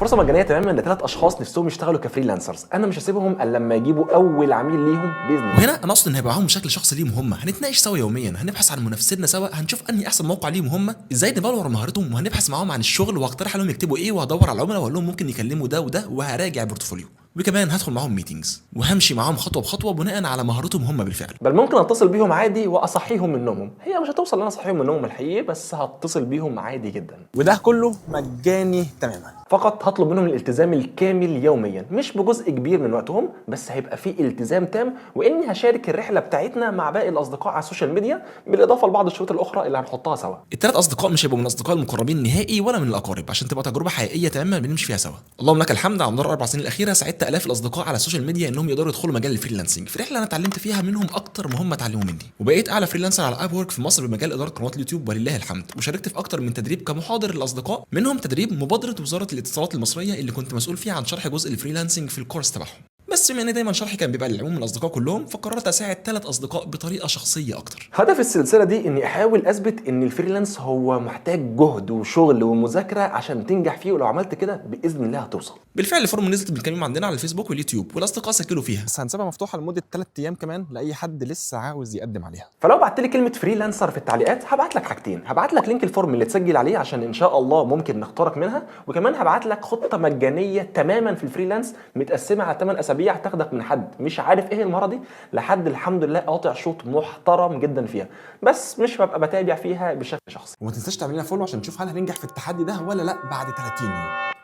فرصة مجانية تماما لثلاث اشخاص نفسهم يشتغلوا ك freelancers. انا مش هسيبهم الا لما يجيبوا اول عميل ليهم باذن الله. وهنا انا اقصد ان هيبقى معاهم بشكل شخصي ليهم هم، هنتناقش سوا يوميا، هنبحث عن منافسينا سوا، هنشوف انهي احسن موقع ليهم هم، ازاي نبلور مهارتهم، وهنبحث معاهم عن الشغل وهقترح عليهم يكتبوا ايه، وهدور على العملاء واقول لهم ممكن يكلموا ده وده، وهراجع portfolio، وكمان هدخل معاهم meetings وهمشي معاهم خطوة بخطوة بناء على مهارتهم هم بالفعل. بل ممكن اتصل بيهم عادي واصحيهم من نومهم. هي مش هتوصل ان انا اصحيهم من نومهم الحقيقي، بس هتصل بيهم عادي جدا. وده كله مجاني تماما. فقط هطلب منهم الالتزام الكامل يوميا، مش بجزء كبير من وقتهم، بس هيبقى في التزام تام، واني هشارك الرحلة بتاعتنا مع باقي الاصدقاء على ال social media، بالاضافة لبعض الشروط الاخرى اللي هنحطها سوا. الثلاث اصدقاء مش هيبقوا من الاصدقاء المقربين نهائي ولا من الاقارب، عشان تبقى تجربه حقيقية تماما بنمشي فيها سوا. اللهم لك الحمد، على مدار ال4 سنين الاخيرة ساعدت الاف الاصدقاء على ال social media انهم يقدروا يدخلوا مجال ال freelancing، في رحله انا اتعلمت فيها منهم اكتر ما هم اتعلموا مني، وبقيت اعلى freelancer على Upwork في مصر بمجال ادارة قنوات اليوتيوب ولله الحمد. وشاركت في اكتر من تدريب كمحاضر للاصدقاء، منهم تدريب مبادرة وزارة الاتصالات المصرية اللي كنت مسؤول فيها عن شرح جزء ال freelancing في الكورس تبعهم. بس بما ان دايما شرحي كان بيبقى للعموم من الاصدقاء كلهم، فقررت اساعد ثلاث اصدقاء بطريقة شخصية اكتر. هدف السلسلة دي اني احاول اثبت ان ال freelance هو محتاج جهد وشغل ومذاكره عشان تنجح فيه، ولو عملت كده باذن الله هتوصل. بالفعل ال form نزلت من كام يوم عندنا على الفيسبوك واليوتيوب، والاصدقاء سجلوا فيها. بس هنسيبها مفتوحة لمدة 3 ايام كمان لاي حد لسه عاوز يقدم عليها. فلو بعت لي كلمة freelancer في التعليقات هبعت لك حاجتين: هبعت لك link ال form اللي تسجل عليه عشان ان شاء الله ممكن نختارك منها، وكمان هبعت لك خطه مجانية تماما في ال freelance متقسمه على 8 اسابيع، تاخدك من حد مش عارف ايه المهارة دي لحد الحمد لله قاطع شوط محترم جدا فيها، بس مش ببقى بتابع فيها بشكل شخصي. وما تنساش تعمل لنا follow عشان نشوف هل هننجح في التحدي ده ولا لا بعد 30 يوم.